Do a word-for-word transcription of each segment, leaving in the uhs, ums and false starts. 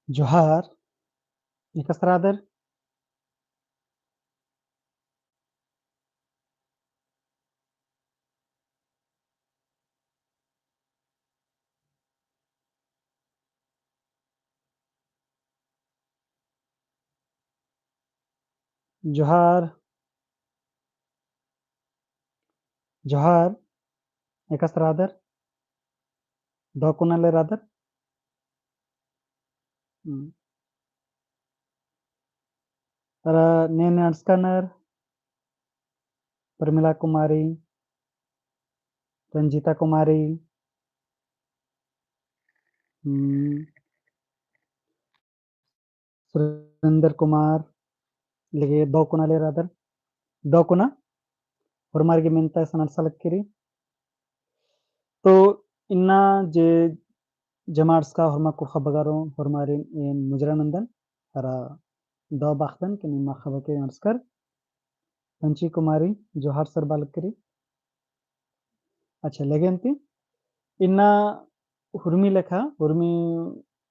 जोहार, एकासे रअदर? जोहार। जोहार, एकासे रअदर? दव कोना ले रअदर? हम्म। तरा ने ने अंड़सकानर, प्रमिला कुमारी, रंजीता कुमारी, हम्म, सुरेंद्र कुमार, लगे दव कोना ले रअदर, दव कोना, होरमार गे मेन्ता एसन अंड़सा लक्की रई। तो इन्ना जे जमा अंड़सका होरमा कुँड़ुख़ बगारो, होरमारिन एन मुजरा नन्दन, तरा दव बअदन कि निमा ख़बा के अंड़सकर। पंची कुमारी, जोहार सर बआ लक्की रई। अच्छा, लगे अन्ती, इन्ना हुरमी लेखा, हुरमी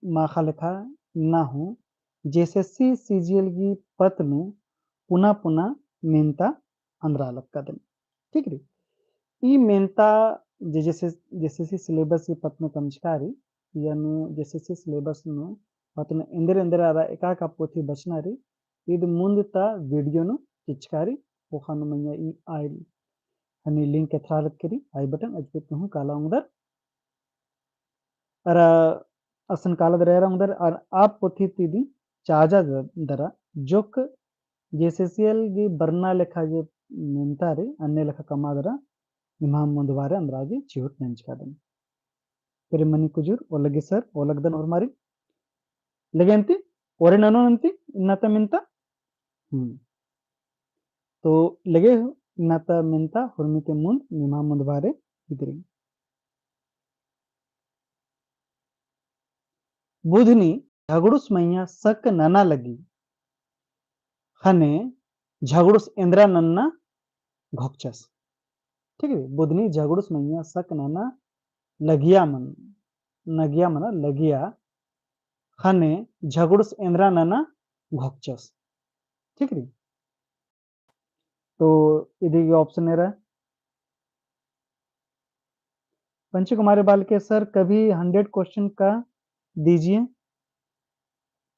माख़ा लेखा इन्ना हूँ, JSSC CGL गही पत्त नू पुना पुना मेन्ता अंदरा लक्कादन। ठीक रई? ई मेन्ता जे JSSC, JSSC syllabus गही पत्त नू कमचका रई, या नू JSSC syllabus नू पत्त नू एन्देर एन्देर अरा एका एका पोथी बचना रई, ईद मुन्द ता video नू चिचका रई, ख़ोख़ा नू मइय्याँ ई आइल हनी link एथरा लक्की रई, I button, अजपे तुहूँ काला ओंगदर। अरा असन काला दरा एरा ओंगदर, अरा आ पोथी ती दिम चाजा द-, दरा, जोक JSSC CGL गही बरना लेखा जे मेन्ता रई, अन्ने लेखा कमआ दरा, निम्है मुन्दभारे अंदरा गे चिहुट नंजकादन। पेरे मनी कुजूर, ओलगी सर, ओलगदन होरमारिन। लगे अन्ती, ओरे ननोन अन्ती, इन्ना ता मेन्ता। हम्म। तो लगे इन्ना ता मेन्ता, होरमी ती मुन्द, निम्है मुन्दभारे बिदरी। बुधनी झगड़ुस मइय्याँ सक नना लगी। ख़ने झगड़ुस एन्दरा नन्ना घोकचस। ठीक रई? बुधनी झगड़ुस मइय्याँ सक नना लगिया मन, नगिया मना लगिया, ख़ने झगड़ुस एन्दरा नना घोकचस। ठीक रई? तो इदी गही option एरा। पंची कुमारी बआ लक्की, सर कभी hundred question का दीजिए।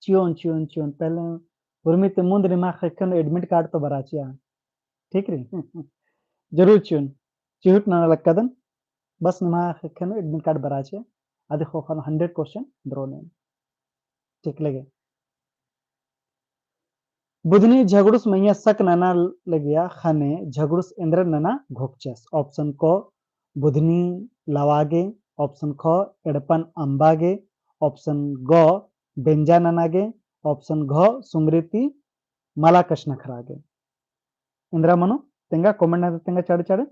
चिओन, चिओन, चिओन। पहले उर्मी ती मुन्द निम्है ख़ेक्खन admit card तो बरआ चिआ। ठीक रई? जरूर चिओन। चिहुट नना लक्कादन। बस निम्है ख़ेक्खन admit card बरआ चिआ। अदी ख़ोख़ा नू hundred question दरोन एन। ठीक लगे। बुधनी झगड़ुस मइय्याँ सक नना लगिया ख़ने झगड़ुस एन्दरा नना घोकचस। Option क, बुधनी लवा गे। Option ख, एड़पन अम्बा गे। Option ग, बेंजा नना गे। Option घ, सुमरी ती मला कछनखरआ गे। एन्दरा मनो, तेंगा comment नना तेंगा चाड़े चाड़े।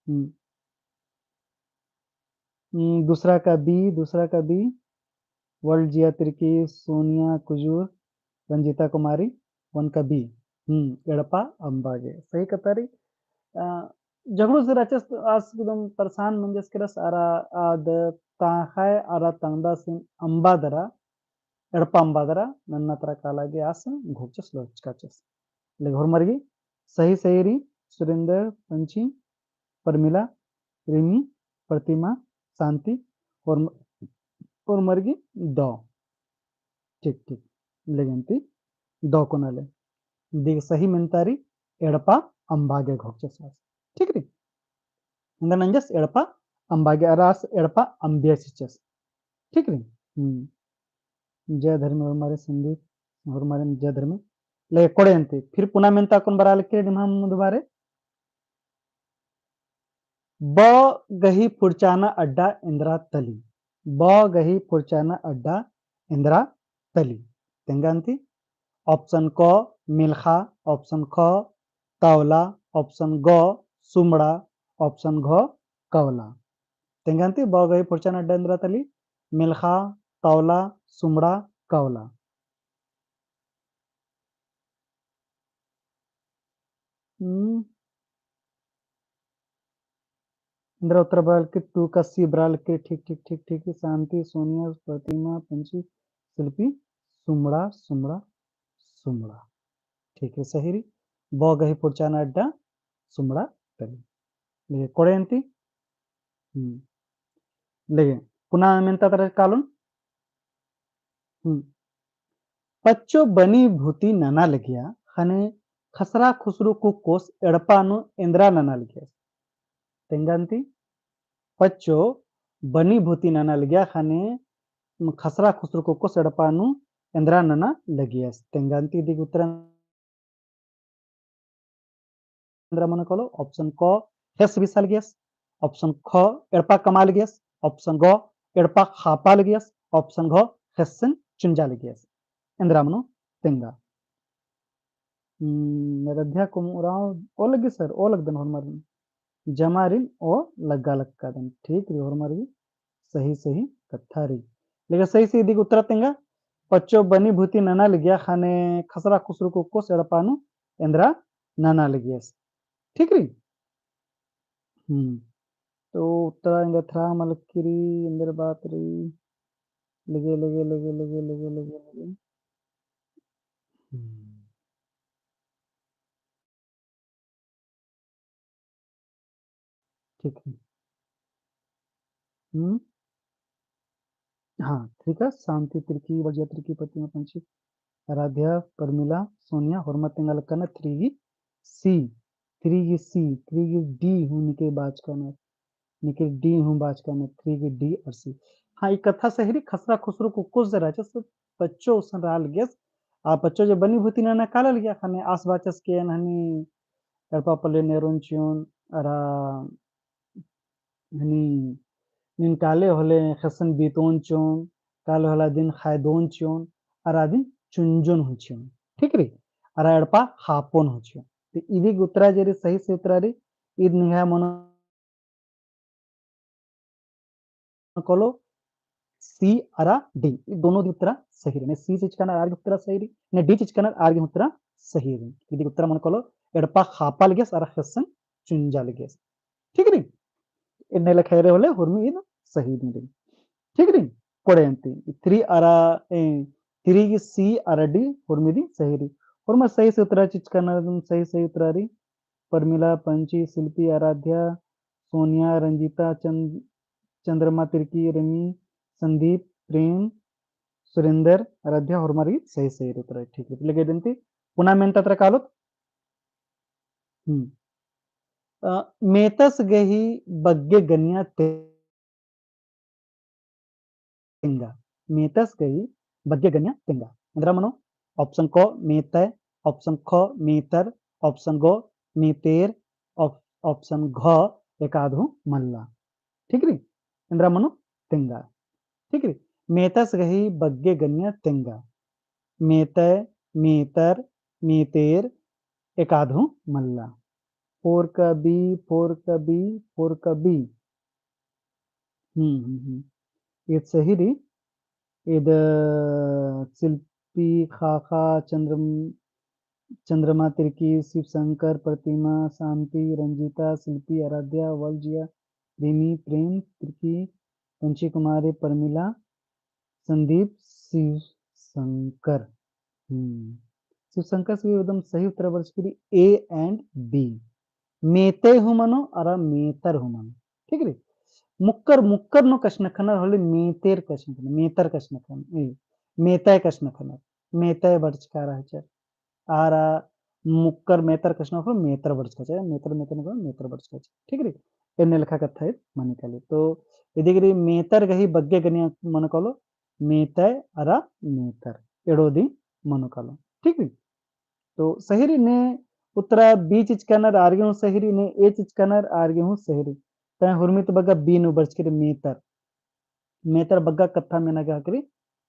हम्म। हम्म, दूसरा का B, दूसरा का B, World जिया तिर्की, सोनिया कुजूर, रंजीता कुमारी, one का B। हम्म, एड़पा अम्बा गे। सही कत्था रई। अ, झगड़ुस रहचस तो आस एकदम परेशान मंजस केरस, अरा आद तांख़य अरा तंगदासिन अम्बा दरा, एड़पा अम्बा दरा नन्ना तरा काला गे आस घोकचस लोचकाचस। लेकिन होरमर गे सही सही रई सुरेंद्र, पंची, परमिला, रिमी, प्रतिमा, शांति, होरम-, होरमर गे दव। ठीक, ठीक। लेगेन्ती दव कोना ले। इदी गे सही मेन्ता रई एड़पा अम्बा गे घोकचस आस। ठीक रई? एन्देर नंजस एड़पा अम्बा गे, अरा आस एड़पा अम्बिया चिच्चस। ठीक रई? हम्म। जय धर्मे होरमारिन संदीप, होरमारिन जय धर्मे। ले कोड़े अन्ती, फिर पुना मेन्ता अक्कुन बरआ लक्की रई निम्है मुन्दभारे। ब गही फुरचाना अड्डा एन्दरा तली। ब गही फुरचाना अड्डा एन्दरा तली। तेंगा अन्ती, option क मिलखा, option ख तौला, option ग सुमड़ा, option घ कौला। तेंगा अन्ती, ब गही फुरचाना अड्डा एन्दरा तली, मिलखा, तौला, सुमड़ा, कौला। हम्म। एन्दरा उत्तर बरआ लक्की, two का C बरआ लक्की, ठीक, ठीक, ठीक, ठीक, शांति, सोनिया, प्रतिमा, पंची, सिल्पी, सुमड़ा, सुमड़ा, सुमड़ा। ठीक है, सही रई। ब गही पुरचाना अड्डा सुमड़ा टली। लेगे कोड़े अन्ती। हम्म। लेगे पुना मेन्ता तरा कालोन। हम्म। पच्चो बनी भूती नना लगिया, ख़ने खसरा खुसरू कुक्कोस एड़पा नू एन्दरा नना लगियस। तेंगा अन्ती। पच्चो बनी भूती नना लगिया, ख़ने खसरा खुसरू कुक्कोस एड़पा नू एन्दरा नना लगियस। तेंगा अन्ती इदी गही उत्तरा एन्दरा मनो कालो, option क, ख़ेस बिसा लगियस, option ख, एड़पा कमा लगियस, option ग, एड़पा ख़ापा लगियस, option घ, ख़ेस्सन चुंजा लगियस। एन्दरा मनो तेंगा। हम्म, आराध्या कुमराव, ओ लग्गी sir, ओ लगदन होरमारिन। जमारिन ओ लग्गा लक्कादन। ठीक रई, होरमारिन सही सही कत्था रई। लेकिन सही सही इदी गही उत्तरा तेंगा, पच्चो बनी भूती नना लगिया ख़ने खसरा खुसरू कुक्कोस एड़पा नू एन्दरा नना लगियस। ठीक रई? हम्म। तो उत्तरा एंगा थ्रा मलक्की रई, एन्देर बात रई। लेगे, लेगे, लेगे। हम्म। ठीक है। हम्म। हाँ, ठीक है। शांति तिर्की, बजिया तिर्की, प्रतिमा पंछी, आराध्या, परमिला, सोनिया, होरमा तेंगा लक्कन three गी C, three गी C, three गी D हूँ निके बाचकनर, निके D हूँ बाचकनर, three गी D और C। हाँ, ई कत्था सही रई, खसरा खुसरू कुक्कोस जे रहचस, पच्चो उसन रआ लगियस, आ पच्चो जे बनी भूती नना काला लगिया ख़ने आस बाचस कि एन हनी एड़पा पल्ले नेरोन चिओन, अरा हनी नीन काले होले ख़ेस्सन बीतोन चिओन, काले होले अदिन ख़ायदोन चिओन, अरा अदिन चुंजोन हूँ चिओन। ठीक रई? अरा एड़पा ख़ापोन हूँ चिओन। तो इदी गही उत्तरा जे रई सही सही उत्तरा रई, ईद निंग्है मनो कालो C अरा D, ई दोनों दी उत्तरा सही रई। ने C चिचकनर आर गी उत्तरा सही रई, ने D चिचकनर आर गी उत्तरा सही रई। इदी गही उत्तरा मनो कालो, एड़पा ख़ापा लगियस अरा ख़ेस्सन चुंजा लगियस। ठीक रई? एन्ने लेखा एरे होले होरमी ईद सही नी रई। ठीक रई? कोड़े अन्ती। Three अरा, ए, three गी C अरा D होरमी दी सही रई। होरमा सही सही उत्तरा चिचकनर, सही सही उत्तरा रई। परमिला, पंची, सिल्पी, आराध्या, सोनिया, रंजीता, चंद-, चंद्रमा तिर्की, रमी, संदीप, प्रेम, सुरेंद्र, आराध्या, होरमार गी सही सही उत्तरा। ठीक है, लेगे देन्ती पुना मेन्ता तरा कालोत। हम्म। अ, मेतस गही बग्गे गनिया ते- तेंगा। मेतस गही बग्गे गनिया तेंगा। एन्दरा मनो, option क मेतय, option ख मेतर, option ग मेतेर, op-, option घ एकाद हूँ मल्ला। ठीक रई? एन्दरा मनो तेंगा। ठीक रई? मेतस गही बग्गे गनिया तेंगा। मेतय, मेतर, मेतेर एकाद हूँ मल्ला। Four का B, four का B, four का B। हम्म, हम्म, हम्म। ईद सही रई। ईद सिल्पी, खाखा, चंद्रम-, चंद्रमा तिर्की, शिव शंकर, प्रतिमा, शांति, रंजीता, सिल्पी, आराध्या, वलजिया, रिमी, प्रेम तिर्की, पंची कुमारी, परमिला, संदीप, शिव शंकर। हम्म। शिव शंकर से भी एकदम सही उत्तरा बरचकी रई A and B। मेते हूँ मनो अरा मेतर हूँ मनो। ठीक रई? मुक्कर, मुक्कर नू कछनखरनर होले मेतेर कछनखरनर, मेतर कछनखरनर, ए, मेतय कछनखरनर, मेतय बरचका रहचर। अरा मुक्कर मेतर कछनखरनर होले मेतर बरचका रहचर, मेतर, मेतर नू मेतर बरचका रहचर। ठीक रई? एन्ने लेखा कत्था ईद मनी काली। तो इदी गही मेतर गही बग्गे गनिया मनो कालो, मेतय अरा मेतर। एड़ो दी मनो कालो। ठीक रई? तो सही रई ने उत्तरा B चिचकनर आर गे हूँ सही रई, ने A चिचकनर आर गे हूँ सही रई। तय हुरमी तो बग्गे B नू बरचकी रई मेतर। मेतर बग्गे कत्था मेना गे हकरी,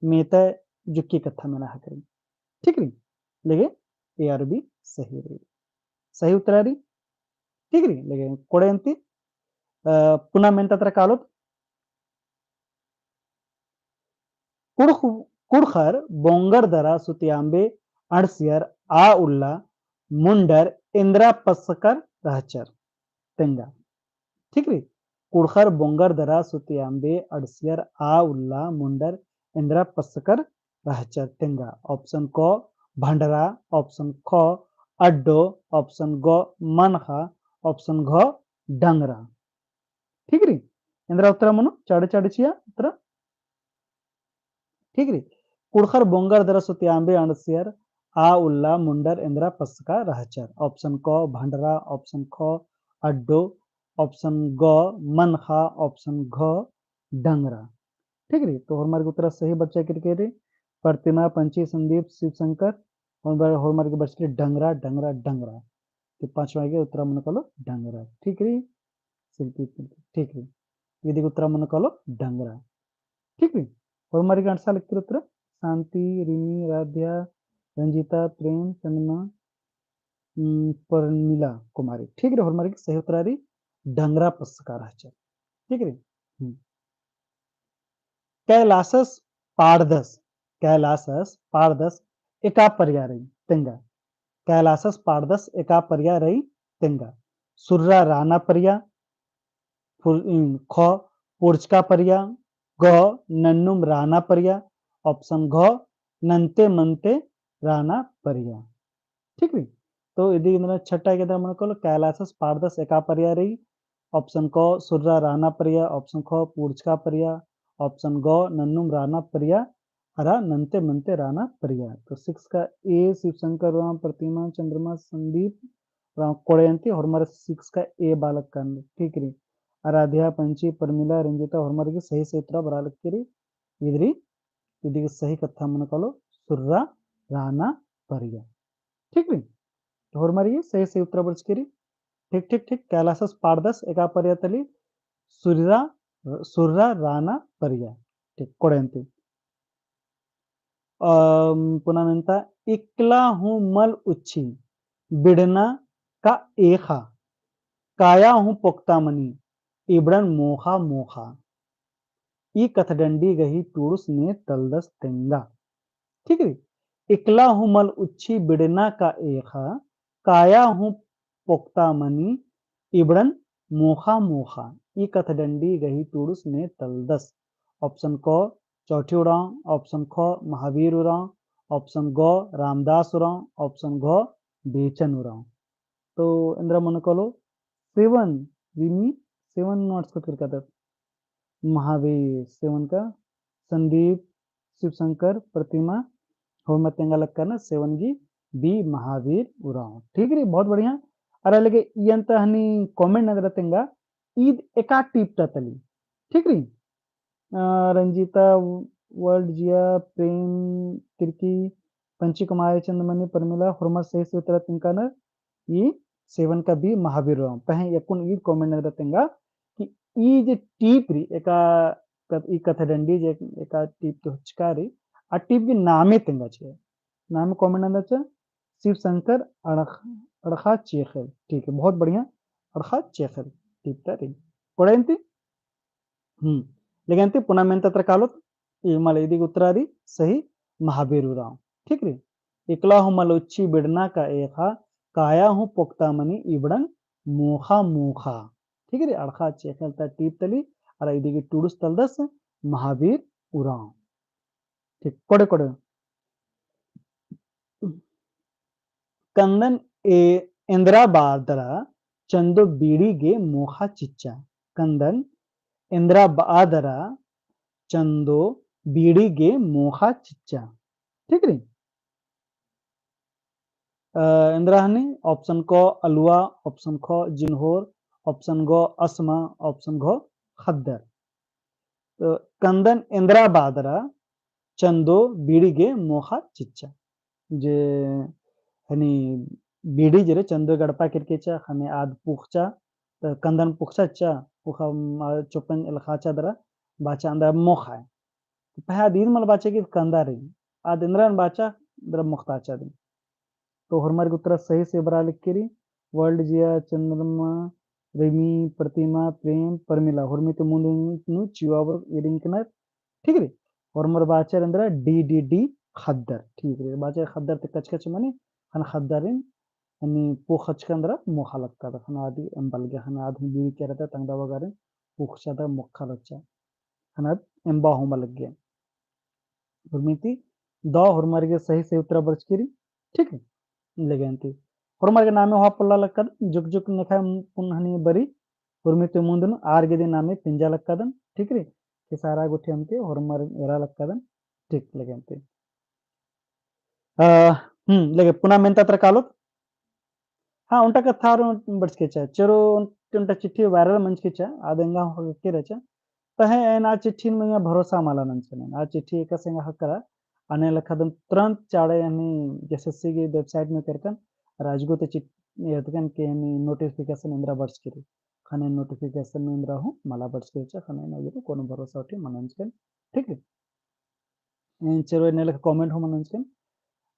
मेतय जुक्की कत्था मेना हकरी। ठीक रई? लेगे A और B सही रई। सही उत्तरा रई। ठीक रई? लेगे कोड़े अन्ती, अ, पुना मेन्ता तरा कालोत। कुँड़ुख़-, कुँड़ुख़र बोंगर दरा सुतियाम्बे अंड़सियर आ उल्ला मुंडर एन्दरा पसकर रहचर। तेंगा। ठीक रई? कुँड़ुख़र बोंगर दरा सुतियाम्बे अंड़सियर आ उल्ला मुंडर एन्दरा पसकर रहचर तेंगा। Option क भंडरा, option ख अड्डो, option ग मनखा, option घ डंगरा। ठीक रई? एन्दरा उत्तरा मनो, चाड़े चाड़े चिआ उत्तरा। ठीक रई? कुँड़ुख़र बोंगर दरा सुतियाम्बे अंड़सियर आ उल्ला मुंडर एन्दरा पसका रहचर। Option क भंडरा, option ख अड्डो, option ग मनखा, option घ डंगरा। ठीक रई? तो होरमर गे उत्तरा सही बरचा केरकी रई। प्रतिमा, पंची, संदीप, शिव शंकर, होरमर, होरमर गे बरचा केरकी रई डंगरा, डंगरा, डंगरा। तो पाँचवा गे उत्तरा मनो कालो डंगरा। ठीक रई? शिल्पी, ठीक रई। इदी गे उत्तरा मनो कालो डंगरा। ठीक रई। होरमर गे अंड़सा लगी रई उत्तरा। शांति, रिमी, आराध्या, रंजीता, प्रेम, चंद्रमा, हम्म, परमिला कुमारी। ठीक रई। होरमर गे सही उत्तरा रई डंगरा पसका रहचर। ठीक रई। हम्म। कैलासस पाड़दस, कैलासस पाड़दस एका परिया रई तेंगा। कैलासस पाड़दस एका परिया रई तेंगा। सुर्रा राना परिया, फुर-, इन, ख पुरचका परिया, ग नन्नुम राना परिया, option घ नन्ते मन्ते राना परिया। ठीक रई? तो इदी इन्द्रा छट्टा गे इन्द्रा मनो कालो कैलासस पाड़दस एका परिया रई, option क सुर्रा राना परिया, option ख पुरचका परिया, option ग नन्नुम राना परिया, अरा नन्ते मन्ते राना परिया। तो six का A शिव शंकर राम, प्रतिमा, चंद्रमा, संदीप राम कोड़े अन्ती, होरमर six का A बालक का। ठीक रई। आराध्या, पंची, परमिला, रंजीता, होरमर गे सही सही उत्तरा बरआ लगी रई। इदरी, इदी गे सही कत्था मनो कालो सुर्रा राना परिया। ठीक रई? तो होरमर गे सही सही उत्तरा बरचकी रई। ठीक, ठीक, ठीक। कैलासस पाड़दस एका परिया तली सुर्रा, सुर्रा राना परिया। ठीक, कोड़े अन्ती। अम, पुना मेन्ता, इकला हूँ मल उच्छी बिड़ना का एखा, काया हूँ पोक्ता मनी इबड़न मोखा मोखा। ई कथडंडी गही टूड़ुस ने तलदस तेंगा। ठीक रई? इकला हूँ मल उच्छी बिड़ना का एखा, काया हूँ पोक्ता मनी इबड़न मोखा मोखा। ई कथडंडी गही टूड़ुस ने तलदस। Option क चौठी उराँव, option ख महावीर उराँव, option ग रामदास उराँव, option घ बेचन उराँव। तो इन्द्रा मनो कालो seven, रिमी seven नू अंड़सको केरकादत। महावीर seven का, संदीप, शिव शंकर, प्रतिमा, होरमर तेंगा लक्करना seven गी B महावीर उराँव। ठीक रई, बहुत बढ़िया। अरा लगे इयन्ता हनी comment नंदरा तेंगा, ईद एका टीप ता तली। ठीक रई। अ, रंजीता, वर्ल्ड जिया, प्रेम, तिरकी, पंची कुमारी, चंदमनी, परमिला, होरमर सही सही उत्तरा तिंकानर, ई seven का B महावीर उराँव। पहें यकुन ई comment नंदरा तेंगा कि ई जे टीप रई, एका कथ-, ई कथडंडी जे एका टीप तो हचका रई, आ टीप गी नामे तेंगा चिआ। नामे comment नंदरा चिआ, शिव शंकर अड़ख-, अड़खा चेखेल। ठीक रई, बहुत बढ़िया। अड़खा चेखेल टीप ता रई। कोड़े अन्ती? हम्म। लेकिन ती पुना मेन्ता तरा कालोत, ई मल इदी गी उत्तरा रई सही महावीर उराँव। ठीक रई? इकला हूँ मल उच्छी बिड़ना का एखा, काया हूँ पोक्ता मनी इबड़न मोखा मोखा। ठीक रई? अड़खा चेखेल ता टीप तली, अरा इदी गी टूड़ुस तलदस महावीर उराँव। ठीक, कोड़े कोड़े। कंदन ए-, एन्द्रा बअदरा चंदो बीड़ी गे मोखा चिच्चा। कंदन एन्द्रा बअदरा चंदो बीड़ी गे मोखा चिच्चा। ठीक रई? अ, एन्द्रा हनी option क अलुवा, option ख जिनहोर, option ग असमा, option घ ख़द्दर। तो कंदन एन्द्रा बअदरा चंदो बीड़ी गे मोखा चिच्चा। जे हनी बीड़ी जे रे चंदो गड़पा केरकी चिच्चा, ख़ने आद पुखचा, तो कंदन पुखचा चिच्चा, पुखा, आ, चोपन एलखाचा दरा, बाचा एन्द्रा मोखा। तो पहें आद ईद मल बाचा कि कंदा रई, आद एन्द्रन बाचा, एन्द्रा मोखताचा रई। तो होरमर गे उत्तरा सही से बरआ लगी रई, वर्ल्ड जिया, चंद्रमा, रिमी, प्रतिमा, प्रेम, परमिला, होरमी ती मुन्द नू चिवा बर इरिंकनर। ठीक रई? होरमर बाचर एन्द्रा D, D, D ख़द्दर। ठीक रई? बाचर ख़द्दर ती कच कच मनी, ख़ने ख़द्दरिन, हनी पुखचका एन्द्रा मोखा लक्का ता, ख़ने आदी एम्बा लग्गिया, ख़ने आद हूँ बीड़ी केरा ता तंगदा बगारिन पुखचा ता मोखा लच्चा। ख़ने आद एम्बा हूँ मल लग्गिया। होरमी ती दौ होरमर गे सही सही उत्तरा बरचकी रई, ठीक है। लेगे अन्ती होरमर गे नामे होआ पोल्ला लक्कदन, जुग जुग नेखा पुन हनी बरी, उर्मी ती मुन्द नू आर गे दिम नामे पिंजा लक्कदन, ठीक रई। कि सारा गुट्ठी अमके होरमर एरा लक्कदन, ठीक। लेगे अन्ती अ, हम्म, लेगे पुना मेन्ता तरा कालोत। हाँ, ओन्टा कत्था आरो बरचकी रहचा, चेरो ओन्टा चिट्ठी viral मंजकी रहचा, आद एंगा हूँ हकके रहचा। पहें एन आ चिट्ठिन मइय्याँ भरोसा मला नंजकन। आ चिट्ठी एकासे एंगा हकरा, अन्ने लेखा दिम तुरंत चाड़े हनी एसएससी की website नू केरकन, अरा अजगो ती चिट-, एरदकन कि हनी notification एन्दरा बरचकी रई। ख़ने notification एन्दरा हूँ मला बरचकी रहचा, ख़ने एन अजगो कोनो भरोसा उठी मल नंजकन। ठीक है? एन चेरो एन्ने लेखा comment हूँ मल नंजकन।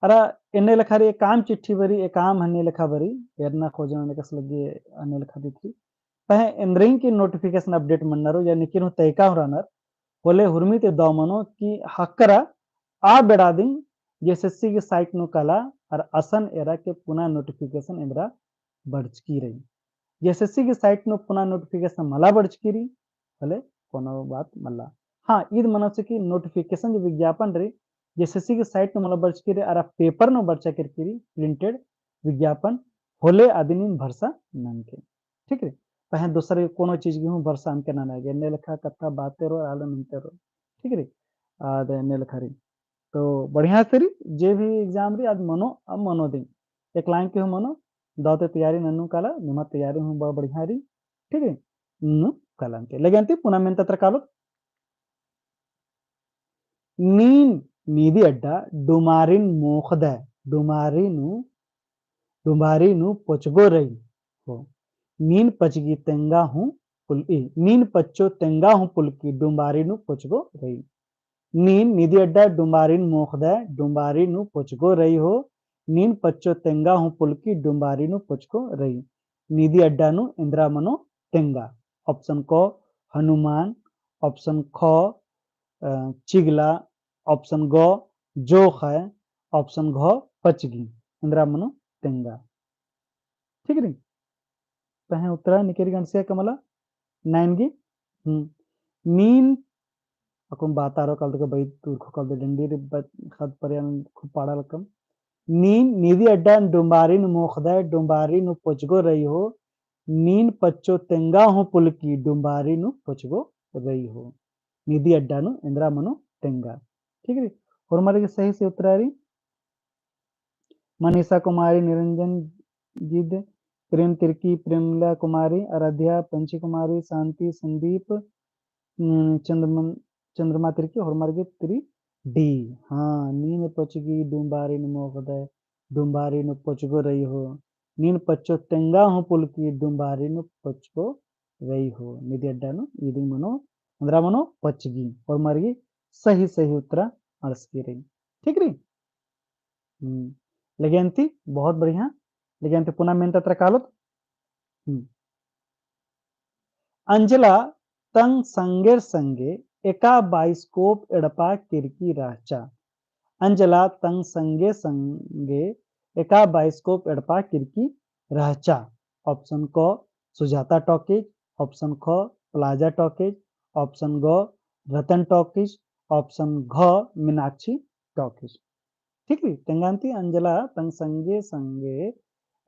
अरा एन्ने लेखा रई एकअम चिट्ठी बरी, एकअम हन्ने लेखा बरी, एरना खोजना एकासे लग्गी अन्ने लेखा दिखी। पहें एन्देरिन की notification update मन्नरो, यानी कि हूँ तैका हूँ रअनर, होले हुरमी ती दौ मनो कि हकरा आ बेड़ा दिम एसएससी की site नू काला, अरा असन एरा कि पुना notification एन्दरा बरचकी रई। एसएससी की site नू पुना notification मला बरचकी रई, होले कोनो बात मल्ला। हाँ, ईद मनोत से कि notification जो विज्ञापन रई, एसएससी की site नू मला बरचकी रई, अरा paper नू बरचा केरकी रई, printed विज्ञापन, होले अदिन नीन भरोसा ननके। ठीक रई? पहें दूसर कोनो चीज गे हूँ भरोसा ननके नना गे, एन्ने लेखा कत्था बातेरो, आलो नन्तेरो। ठीक रई? आद एन्ने लेखा रई। तो बढ़िया से रई, जे भी exam रई, आद मनो, अब मनो दिम। एकलांग की हूँ मनो, दौ ती तैयारी नन्नू काला, निम्है तैयारी हूँ ब-, बढ़िया रई, ठीक है? नन्नू काला अन्ती। लेगे अन्ती पुना मेन्ता तरा कालोत। नीन निदी अड्डा डुमारिन मोख़दय, डुमारी नू, डुमारी नू पोचगो रई हो। नीन पचगी तेंगा हूँ पुल-, ई, नीन पच्चो तेंगा हूँ पुलकी डुमारी नू पोचगो रई। नीन निदी अड्डा डुम्बारिन मोख़दय, डुम्बारी नू पोचगो रई हो। नीन पच्चो तेंगा हूँ पुलकी डुम्बारी नू पोचगो रई। निदी अड्डा नू एन्दरा मनो तेंगा। Option क हनुमान, option ख, अ, चिगला, option ग जोख़य, option घ पचगी। एन्दरा मनो तेंगा। ठीक रई? पहें उत्तरा निकेरी गंडसिया का मला, नाइन गी। हम्म। नीन, अक्कुन बातारो कालदका बई तुरखो कालदका डंडी रे ब-, खद परियान खूब पाड़ा लक्कम। नीन निदी अड्डा डुम्बारी नू मोख़दय, डुम्बारी नू पोचगो रई हो। नीन पच्चो तेंगा हूँ पुलकी डुम्बारी नू पोचगो रई हो। निदी अड्डा नू एन्दरा मनो तेंगा। ठीक रई? होरमर गे सही सही उत्तरा रई। मनीषा कुमारी, निरंजन गिद, प्रेम तिर्की, प्रेमला कुमारी, आराध्या, पंची कुमारी, शांति, संदीप, उम, चंद्रमन-, चंद्रमा तिर्की, होरमर गे थ्री डी। हाँ, नीन पचगी डुम्बारी नू मोख़दय, डुम्बारी नू पोचगो रई हो। नीन पच्चो तेंगा हूँ पुलकी डुम्बारी नू पोचगो रई हो। निदी अड्डा नू ईदिम मनो, एन्दरा मनो पचगी। होरमर गे सही सही उत्तरा अंड़सकी रई। ठीक रई? हम्म। लगे अन्ती, बहुत बढ़िया। लगे अन्ती पुना मेन्ता तरा कालोत। हम्म। अंजला तंग संगेर संगे एका बाइस्कोप एड़पा केरकी रहचा। अंजला तंग संगे संगे एका बाइस्कोप एड़पा केरकी रहचा। Option क सुजाता टॉकीज, option ख प्लाजा टॉकीज, option ग रतन टॉकीज, option घ मीनाक्षी टॉकीज। ठीक रई? तेंगा अन्ती अंजला तंग संगे संगे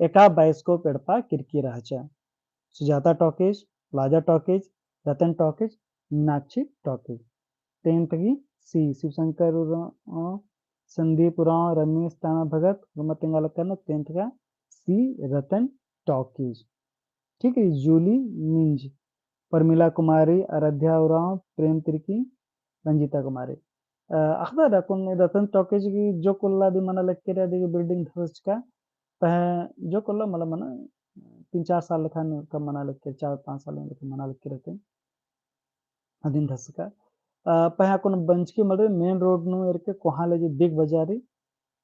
एका बाइस्कोप एड़पा केरकी रहचा। सुजाता टॉकीज, प्लाजा टॉकीज, रतन टॉकीज, मीनाक्षी टॉकीज। Tenth गी C, शिवशंकर उराँव, संदीप उराँव, रमेश ताना भगत, होरमा तेंगा लक्कन tenth गा C, रतन टॉकीज। ठीक है, जूली मिंज, परमिला कुमारी, आराध्या उराँव, प्रेम तिर्की, रंजीता कुमारी। अ, अख़दर अक्कुन रतन टॉकीज गी जोक उल्ला दिम मना लक्की रई, अदिगे building धसचका, पहें जोक उल्ला मला मना तीन चार साल लेखा नू कम मना लक्की, चार पाँच साल लेखा मना लक्की रहते। अदिन धसका। अ, पहें अक्कुन बंचकी मल रई, main road नू एरके कोहाँ ले जे big बाजार रई,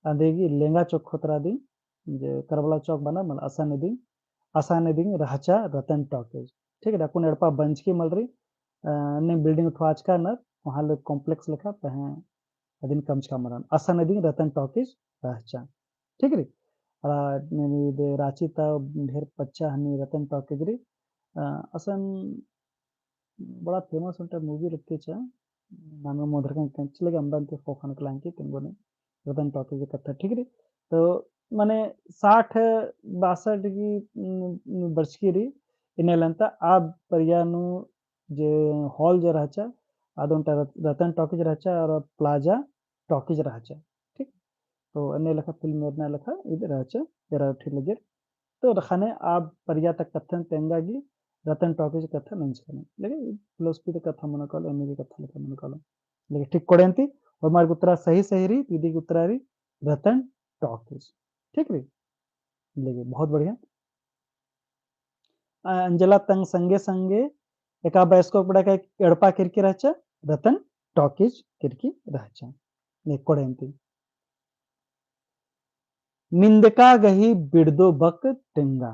अदिगे लेंगा चौक खोतरा दिम, जे करबला चौक बना मल असन दिम, असन दिम रहचा रतन टॉकीज। ठीक है, अक्कुन एड़पा बंचकी मल रई, अ, ने building उठवाचका नर, कोहाँ ले complex लेखा, पहें अदिन कमचका मल रई, असन दिम रतन टॉकीज रहचा। ठीक रई? अरा, ने, ने, दे राँची ता ढेर पच्चा हनी रतन टॉकीज रई। अ, असन बड़ा famous ओन्टा movie लक्की चा, नाम मोधर का कैंच लगे अम्बा ते खोखन कलांकी तेंगो ने। रतन टॉकीज कत्था, ठीक रई। तो मने साठ बासठ की, उम, उम, बरचकी रई, इन्ने लगनता आ परिया नू जे hall जे रहचा, आद ओन्टा रत-, रतन टॉकीज रहचा और प्लाजा टॉकीज रहचा, ठीक। तो अन्ने लेखा फिल्म एरना लेखा इद रहचा, एरा उठी लगे। तो रखने आ परिया ता कत्थन तेंगा गे रतन टॉकीज कत्था नंजकन। लेकिन philosophy ता कत्था मनो कालो, एम ए गे कत्था लेखा मनो कालो। लेकिन ठीक कोड़ेन्ती, होरमार गे उत्तरा सही सही रई, इदी गे उत्तरा रई रतन टॉकीज। ठीक रई? लेकिन बहुत बढ़िया। अ, अंजला तंग संगे संगे एका बायोस्कोप पड़ा का एड़पा केरकी रहचा, रतन टॉकीज केरकी रहचा। ने कोड़ेन्ती। निंदका गही बिड़दो बक तेंगा।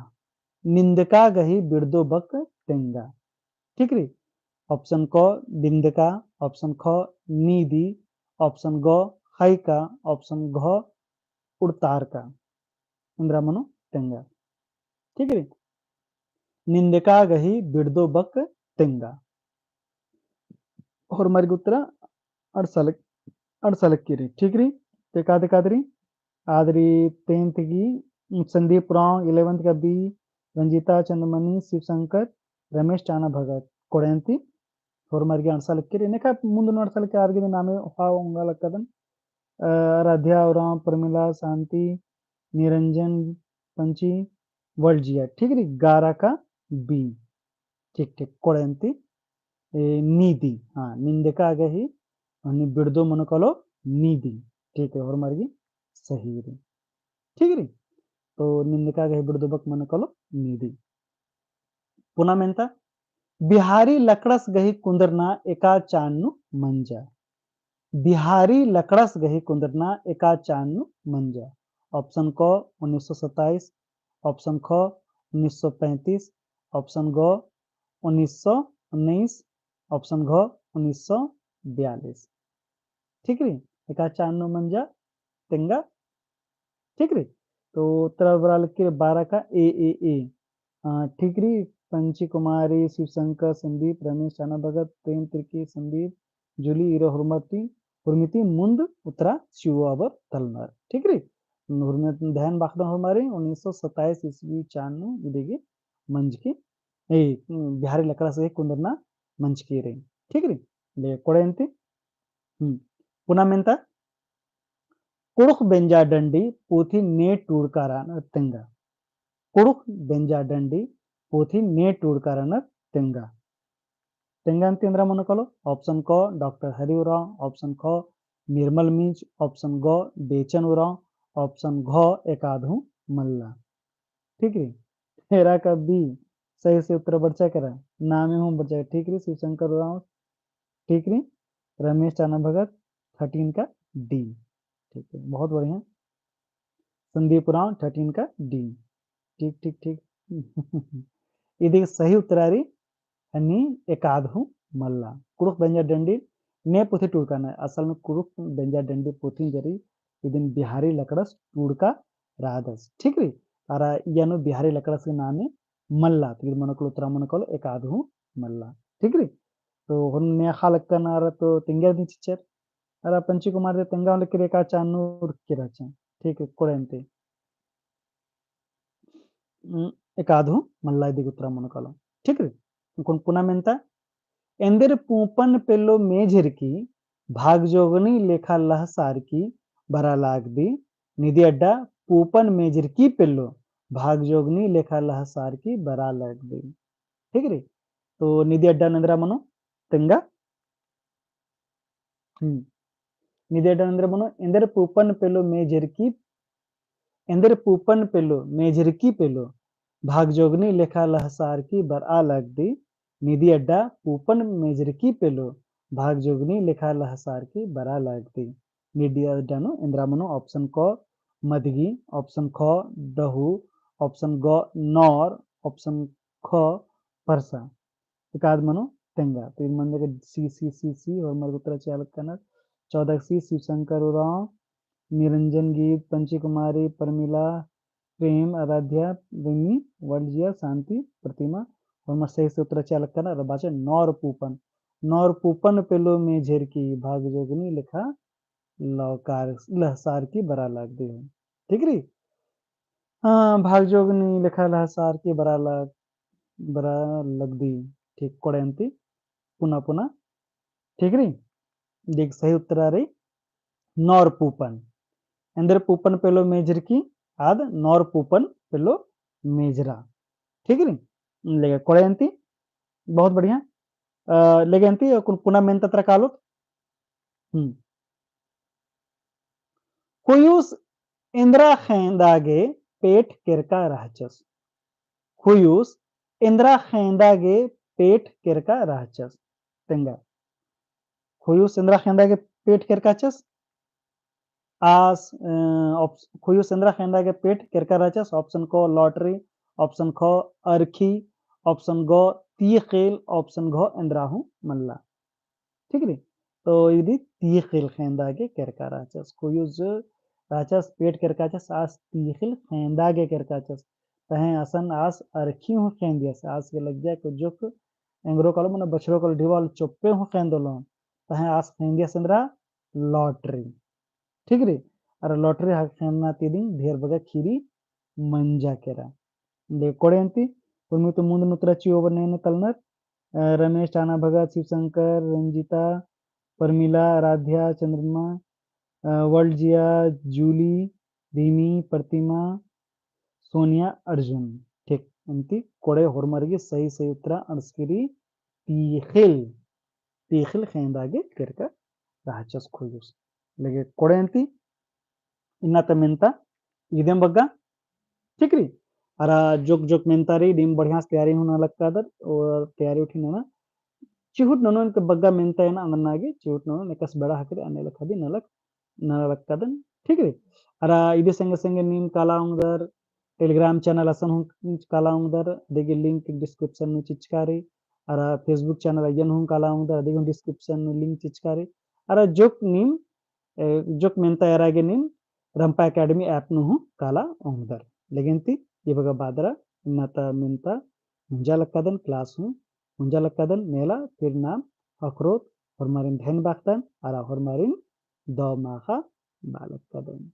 निंदका गही बिड़दो बक तेंगा। ठीक रई? Option क बिंदका, option ख नीदी, option ग ख़ैका, option घ उड़तारका। एन्दरा मनो तेंगा। ठीक रई? निंदका गही बिड़दो बक तेंगा। होरमार गे उत्तरा अंड़सा लग-, अंड़सा लग्गी रई। ठीक रई? ते एकाद एकाद रई, आद रई tenth गी संदीप उराँव, eleventh का B रंजीता चंदमनी, शिवशंकर, रमेश टाना भगत, कोड़ेन्ती, होरमार गे अंड़सा लग्गी रई। नेका मुन्द नू अंड़सा लग्गी, आर गे नामे ख़ोआ ओंगा लगदन। अ, आराध्या उराँव, प्रमिला, शांति, निरंजन, पंची, वर्ल्ड जिया। ठीक रई? ग्यारह का B। ठीक, ठीक, कोड़ेन्ती, ए, नीदी, हाँ, निंदका गही, अनि बिड़दो मनो कालो नीदी। ठीक रई, होरमार गे सही रई। ठीक रई? तो निंदका गही बिड़दो बक मनो कालो नीदी। पुना मेन्ता, बिहारी लकड़स गही कुन्दरना एका चान नू मंजा। बिहारी लकड़स गही कुन्दरना एका चान नू मंजा। Option क उन्नीस सौ सत्ताईस, option ख उन्नीस सौ पैंतीस, option ग उन्नीस सौ उन्नीस, option घ उन्नीस सौ बयालीस। ठीक रई? एका चान नू मंजा तेंगा। ठीक रई? तो उत्तरा बरआ लग्गी रई बारह का A, A, A। अ, ठीक रई, पंची कुमारी, शिवशंकर, संदीप, रमेश, टाना भगत, प्रेम तिर्की, संदीप, जूली, ईरो हुरमती, हुरमिती मुन्द उत्तरा चिओ अबर तलनर। ठीक रई? हुरमिती ध्यान बाखदन होरमारिन, उन्नीस सौ सत्ताईस ईस्वी चान नू इदी गे मंजकी, ए, बिहारी लकड़स गही कुन्दरना मंजकी रई। ठीक रई? ले कोड़ेन्ती। हम्म। पुना मेन्ता, कुँड़ुख़ बेंजा डंडी पोथी ने टूड़का रअनर तेंगा। कुँड़ुख़ बेंजा डंडी पोथी ने टूड़का रअनर तेंगा। तेंगा अन्ती एन्दरा मनो कालो, option क डॉक्टर हरि उराँव, option ख निर्मल मिंज, option ग बेचन उराँव, option घ एकाधू मल्ला। ठीक रई? एरा का B सही से उत्तर बरचा केरा, नामे हूँ बरचा केरा। ठीक रई, शिवशंकर उराँव, ठीक रई, रमेश टाना भगत, thirteen का D। ठीक है, बहुत बढ़िया। संदीप उराँव, thirteen का D। ठीक, ठीक, ठीक। इदी सही उत्तरा रई हनी एकाधू मल्ला। कुँड़ुख़ बेंजा डंडी ने पोथी टूड़का रअनर, असल में कुँड़ुख़ बेंजा डंडी पोथी जे रई, इदिन बिहारी लकड़स टूड़का रअदस। ठीक रई? अरा इया नू बिहारी लकड़स गही नामे मल्ला, तो इद मनो कालो उत्तरा मनो कालो एकाधू मल्ला। ठीक रई? तो होरमर ने ख़ोआ लक्कन अरा तो तेंगा दिम चिच्चर। अरा पंची कुमार दे तेंगा होले किरे का चान नू उरखकी रहचा। ठीक रई, कोड़ेन्ती। उम, एकाधू मल्ला इदी गे उत्तरा मनो कालो। ठीक रई? अक्कुन पुना मेन्ता, एन्देर पूँपन पेल्लो मेझेरकी, भागजोगनी लेखा लहसारकी बरआ लगदी, निदी अड्डा पूँपन मेझेरकी पेल्लो, भागजोगनी लेखा लहसारकी बरआ लगदी। ठीक रई? तो निदी अड्डा नू एन्दरा मनो तेंगा। हम्म। निदी अड्डा नू एन्दरा मनो, एन्देर पूँपन पेल्लो मेझेरकी, एन्देर पूँपन पेल्लो मेझेरकी पेल्लो, भागजोगनी लेखा लहसारकी बरआ लगदी, निदी अड्डा पूँपन मेझेरकी पेल्लो, भागजोगनी लेखा लहसारकी बरआ लगदी। निदी अड्डा नू एन्दरा मनो, option क मदगी, option ख डहु, option ग नौर, option ख परसा। एकाद मनो तेंगा। तो इद मंजा का C, C, C, C, होरमर गे उत्तरा चिआ लक्कनर। चौदह का C, शिवशंकर उराँव, निरंजन गीत, पंची कुमारी, परमिला, प्रेम, आराध्या, विमी, वर्ल्ड जिया, शांति, प्रतिमा, होरमर सही से उत्तरा चिआ लक्कनर। अरा बाचा नौर पूँपन। नौर पूँपन पेल्लो मेझेरकी, भागजोगनी लेखा लौकार, लहसार की बरा लगदी। ठीक रई? हाँ, भाग जोग नी लेखा लहसार की बरा लग-, बरा लगदी। ठीक, कोड़े अन्ती पुना पुना। ठीक रई? देख, सही उत्तरा रई नौर पूपन। एन्देर पूपन पेलो मेझरकी, आद नौर पूपन पेलो मेझरा। ठीक रई? लेगे कोड़े अन्ती, बहुत बढ़िया। अ, लेगे अन्ती, अ, पुना मेन्ता तरा कालोत। हम्म। खुयुस एन्द्रा ख़ेंदा गे पेट केरका रहचस। खुयुस एन्द्रा ख़ेंदा गे पेट केरका रहचस। तेंगा। खुयुस एन्द्रा ख़ेंदा गे पेट केरका रहचस। आस, अ, ऑप्श-, खुयुस एन्द्रा ख़ेंदा गे पेट केरका रहचस। Option क lottery, option ख अरखी, option ग तीख़िल, option घ एन्द्रा हूँ मल्ला। ठीक रई? तो इदी तीख़िल ख़ेंदा गे केरका रहचस। खुयुस रहचस पेट केरका रहचस, आस तीख़िल ख़ेंदा गे केरका रहचस। तहें असन आस अरखी हूँ ख़ेंदियस, आस गे लग्गिया कि जोक एंगरो कालो मने बछरो कालो ढिबा आलर चोप्पे हूँ ख़ेंदोलोन। तहें आस ख़ेंदियस एन्द्रा lottery। ठीक रई? अरा lottery ख़ेंदना ती दिम ढेर बग्गे ख़ीरी मंजा केरा। ले कोड़े अन्ती, उर्मी तो मुन्द नुतरा चिओ बरने ने तलनर, अ, रमेश, टाना भगत, शिवशंकर, रंजीता, परमिला, आराध्या, चंद्रमा, अ, वर्ल्ड जिया, जूली, रिमी, प्रतिमा, सोनिया, अर्जुन। ठीक, अन्ती कोड़े होरमर गे सही, सही उत्तरा अंड़सकी रई तीख़िल, तीख़िल ख़ेंदा गे केरका रहचस खुयुस। लेगे कोड़े अन्ती, इन्ना ता मेन्ता इदिम बग्गा, ठीक रई? अरा जोक जोक मेन्ता रई, इदिम बढ़िया से तैयारी हूँ नना लगदन, और तैयारी उठी नना, चिहुट ननोन के बग्गा मेन्ता एन अंदना गे, चिहुट ननोन एकासे बेड़ा ख़क्खरे अन्ने लेखा दिम नलख नना लगदन, ठीक रई? अरा इदी संगे संगे नीम काला ओंगदर, Telegram channel असन हूँ काला ओंगदर, अदिगे link description नू चिचका रई, अरा Facebook channel अइय्यन हूँ काला ओंगदर, अदिगे हूँ description नू link चिचका रई, अरा जोक नीम, ए, जोक मेन्ता एरा गे नीम रंपा Academy app नू हूँ काला ओंगदर। लेगे अन्ती, ई बग्गा बअदर, इन्ना ता मेन्ता मुंजा लगदन, class हूँ मुंजा लगदन, नेला फिर नाम ख़क्खरोत, होरमारिन धैन बाखदन, अरा होरमारिन दव माख़ा बआ लगदन।